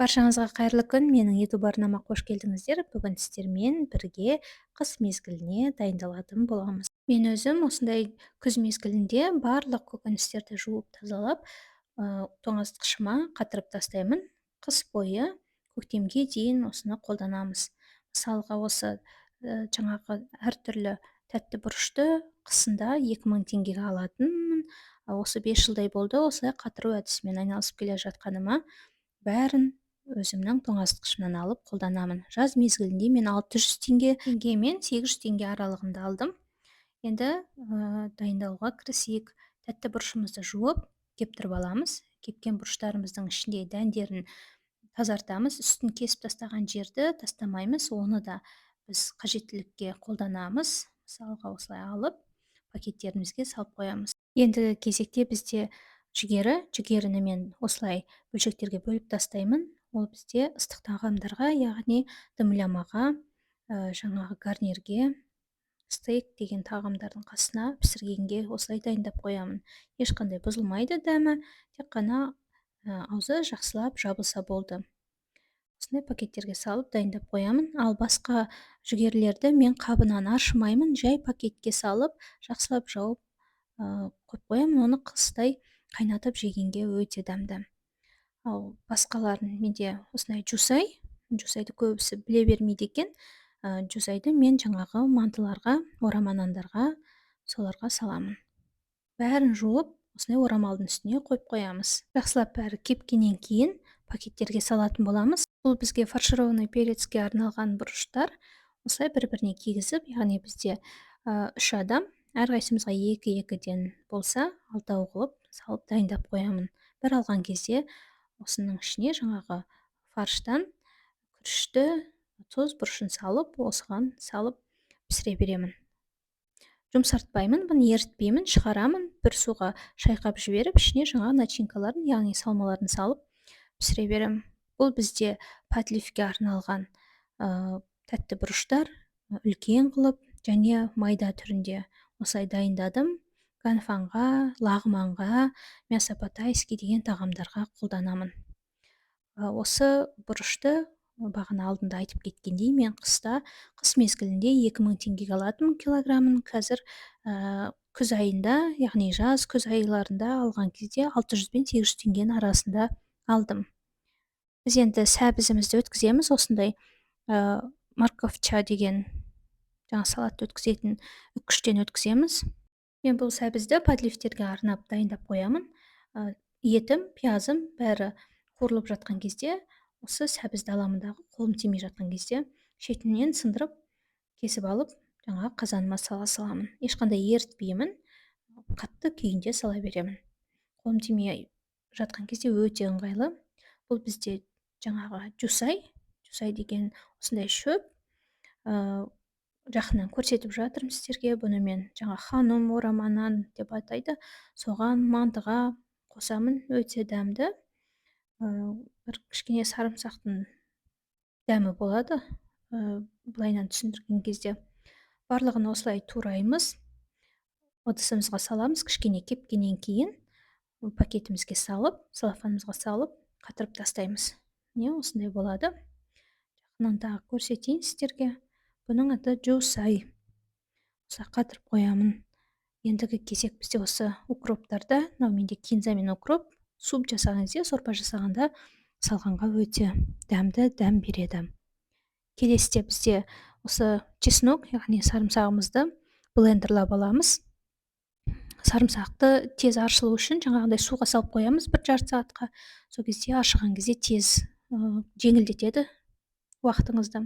Баршаңызға қайырлы күн! Менің YouTube арнама қош келдіңіздер! Бүгін сіздермен бірге қыс мезгіліне дайындалатын боламыз. Мен өзім осындай күз мезгілінде барлық көкөністерді жуып, тазалап, тоңазытқышыма қатырып тастаймын. Қыс бойы, көктемге дейін осыны қолданамыз. Мысалға, осы жаңағы әртүрлі тәтті бұрышты қысында 2000 теңгеге алатынмын. Осы 5 жылдай болды осылай қатыру әдісімен айналысып келе жатқаныма. Бәрін өзімнің тоңазытқышымнан алып қолданамын. Жаз мезгілінде мен 600 теңге мен 800 теңге аралығында алдым. Енді дайындауға кірісейік. Тәтті бұрышымызды жуып, кептіріп аламыз. Кепкен бұрыштарымыздың ішінде дәндерін тазартамыз. Үстін кесіп тастаған жерді тастамаймыз, оны да біз қажеттілікке қолданамыз. Мысалға, осылай алып, пакеттерімізге салып қоямыз. Ендігі кезекте бізде жүгері. Жүгеріні мен осылай бөлшектерге бөліп тастаймын. Ол бізде ыстық тағамдарға, яғни дымлямаға, жаңағы гарнирге, стейк деген тағамдардың қасына пісіргенге осылай дайындап қоямын. Ешқандай бұзылмайды дәмі, тек қана аузы жақсылап жабылса болды. Осындай пакеттерге салып дайындап қоямын. Ал басқа жүгерілерді мен қабынан аршымаймын, жай пакетке салып, жақсылап жауып қойып қоямын. Оны қыстай қайнатып жегенге өте дәмді. Ал басқаларын менде осындай жусай. Жусайды көбісі біле бермейді екен. Жусайды мен жаңағы мантыларға, орама нандарға, соларға саламын. Бәрін жуып, осындай орамалдың үстіне қойып қоямыз. Жақсылап бәрі кепкеннен кейін пакеттерге салатын боламыз. Бұл бізге фаршированный перецке арналған бұрыштар. Осылай бір біріне кигізіп, яғни бізде үш адам, әрқайсымызға екі екіден болса, алтау қылып салып дайындап қоямын. Бір алған кезде осының ішіне жаңағы фарштан күрішті, тұз, бұрышын салып, осыған салып пісіре беремін. Жұмсартпаймын бұны, ерітпеймін. Шығарамын, бір суға шайқап жіберіп, ішіне жаңағы начинкаларын, яғни салмаларын салып пісіре беремін. Бұл бізде подливке арналған тәтті бұрыштар. Үлкен қылып және майда түрінде осылай дайындадым. Ганфанға, лағманға, мясо по тайски деген тағамдарға қолданамын. Осы бұрышты бағана алдында айтып кеткендей, мен қыста, қыс мезгілінде 2000 теңгеге алатынмын килограммын. Қазір күз айында, яғни жаз, күз айларында алған кезде 600 бен 800 теңгенің арасында алдым. Біз енді сәбізімізді өткіземіз. Осындай морковча деген жаңа салатты өткізетін үккіштен өткіземіз. Мен бұл сәбізді подливтерге арнап дайындап қоямын. Етім, пиязым, бәрі қуырылып жатқан кезде осы сәбізді аламын дағы, қолым тимей жатқан кезде шетінен сындырып, кесіп алып, жаңағы қазаныма сала саламын. Ешқандай ерітпеймін, қатты күйінде сала беремін. Қолым тимей жатқан кезде өте ыңғайлы. Бұл бізде жаңағы жусай. Жусай деген осындай шөп. Жақыннан көрсетіп жатырмын сіздерге. Бұны мен жаңа ханум, орама нан деп атайды, соған, мантыға қосамын. Өте дәмді, бір кішкене сарымсақтың дәмі болады былайынан түсіндірген кезде. Барлығын осылай тураймыз, ыдысымызға саламыз. Кішкене кепкеннен кейін пакетімізге салып, целлофанымызға салып, қатырып тастаймыз. Міне, осындай болады. Жақыннан тағы көрсетейін сіздерге. Бұның аты жусай. Осылай қатырып қоямын. Ендігі кезек бізде осы укроптарда. Мынау менде кинза мен укроп. Суп жасаған кезде, сорпа жасағанда салғанға өте дәмді дәм береді. Келесіде бізде осы чеснок, яғни сарымсағымызды блендерлап аламыз. Сарымсақты тез аршылу үшін жаңағындай суға салып қоямыз бір жарты сағатқа. Сол кезде, аршыған кезде тез жеңілдетеді уақытыңызды.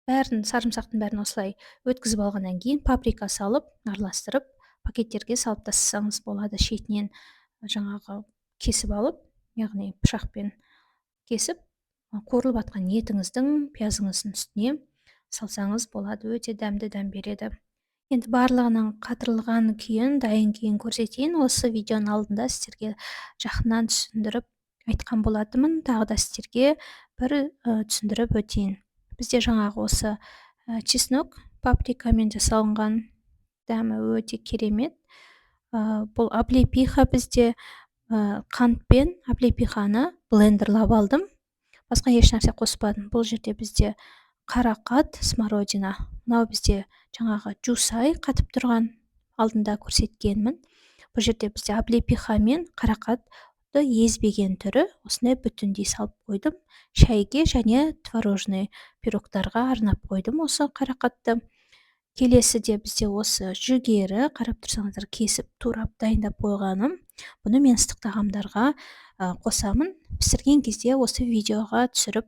Бәрін, сарымсақтың бәрін осылай өткізіп алғаннан кейін паприка салып, араластырып, пакеттерге салып тастасаңыз болады. Шетінен жаңағы кесіп алып, яғни пышақпен кесіп, қуырылып жатқан етіңіздің, пиязыңыздың үстіне салсаңыз болады. Өте дәмді дәм береді. Енді барлығының қатырылған күйін, дайын күйін көрсетейін. Осы видеоның алдында сіздерге жақыннан түсіндіріп айтқан болатынмын. Тағы да сіздерге бір түсіндіріп өтейін. Бізде жаңағы осы чеснок, паприкамен жасалынған, дәмі өте керемет. Бұл облепиха. Бізде қантпен облепиханы блендерлап алдым. Басқа еш нәрсе қоспадым. Бұл жерде бізде қарақат, смородина. Мынау бізде жаңағы жусай, қатып тұрған, алдында көрсеткенмін. Бұл жерде бізде облепиха мен қарақатты езбеген түрі, осындай бүтіндей салып қойдым. Шайге және творожный пирогтарға арнап қойдым осы қарақатты. Келесіде бізде осы жүгері, қарап тұрсаңыздар, кесіп, турап, дайындап қойғаным. Бұны мен ыстық тағамдарға қосамын. Пісірген кезде осы видеоға түсіріп,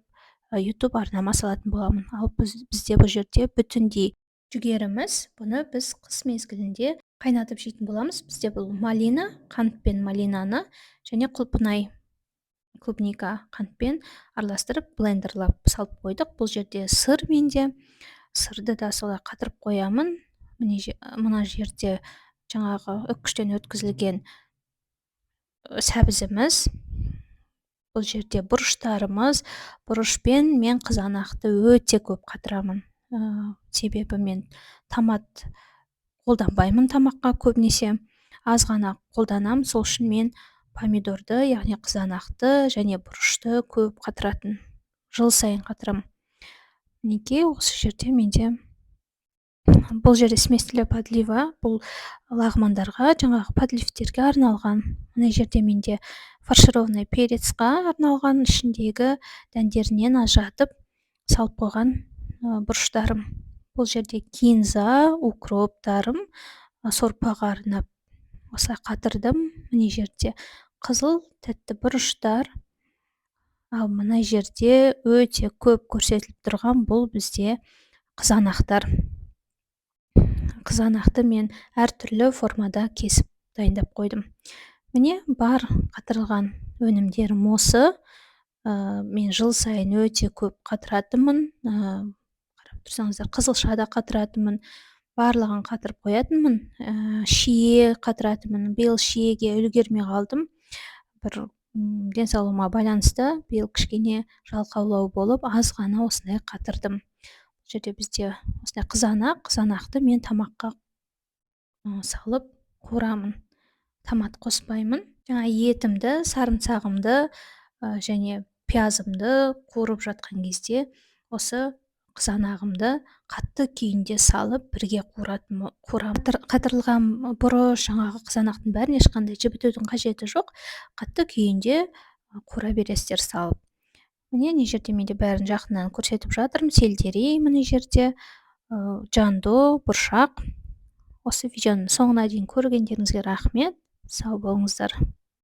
YouTube арнама салатын боламын. Ал бізде бұл жерде бүтіндей жүгеріміз. Бұны біз қыс мезгілінде қайнатып жейтін боламыз. Бізде бұл малина, қант пен малинаны және құлпынай, клубника, қантпен араластырып, блендерлап салып қойдық. Бұл жерде сыр менде, сырды да солай қатырып қоямын. Міне, мына жерде жаңағы үккіштен өткізілген сәбізіміз. Бұл жерде бұрыштарымыз. Бұрышпен мен қызанақты өте көп қатырамын, себебі мен томат қолданбаймын тамаққа, көбінесе аз ғана қолданамын. Сол үшін мен помидорды, яғни қызанақты және бұрышты көп қатыратын, жыл сайын қатырамын. Мінекей, осы жерде менде, бұл жерде смесь для подлива, бұл лағмандарға, жаңағы подливтерге арналған. Мына жерде менде фаршированный перецқа арналған, ішіндегі дәндерінен ажыратып салып қойған бұрыштарым. Бұл жерде кинза, укроптарым, сорпаға арнап осылай қатырдым. Мына жерде қызыл тәтті бұрыштар. Ал мына жерде өте көп көрсетіліп тұрған бұл бізде қызанақтар. Қызанақты мен әртүрлі формада кесіп, дайындап қойдым. Міне, бар қатырылған өнімдерім осы. Мен жыл сайын өте көп қатыратынмын. Қарап тұрсаңыздар, қызылша да қатыратынмын, барлығын қатырып қоятынмын. Шие қатыратынмын. Биыл шиеге үлгермей қалдым, бір денсаулығыма байланысты. Биыл кішкене жалқаулау болып, аз ғана осындай қатырдым. Бұл жерде бізде осындай қызанақ. Қызанақты мен тамаққа салып қуырамын, томат қоспаймын. Жаңа етімді, сарымсағымды және пиязымды қуырып жатқан кезде осы қызанағымды қатты күйінде салып, бірге қуыратын, қуырамын. Қатырылған бұрыш, жаңағы қызанақтың бәрін ешқандай жібітудің қажеті жоқ, қатты күйінде қуыра бересіздер салып. Міне, мына жерде менде бәрін жақыннан көрсетіп жатырмын. Сельдерей мына жерде, жандо, бұршақ. Осы видеоның соңына дейін көргендеріңізге рахмет, сау болыңыздар.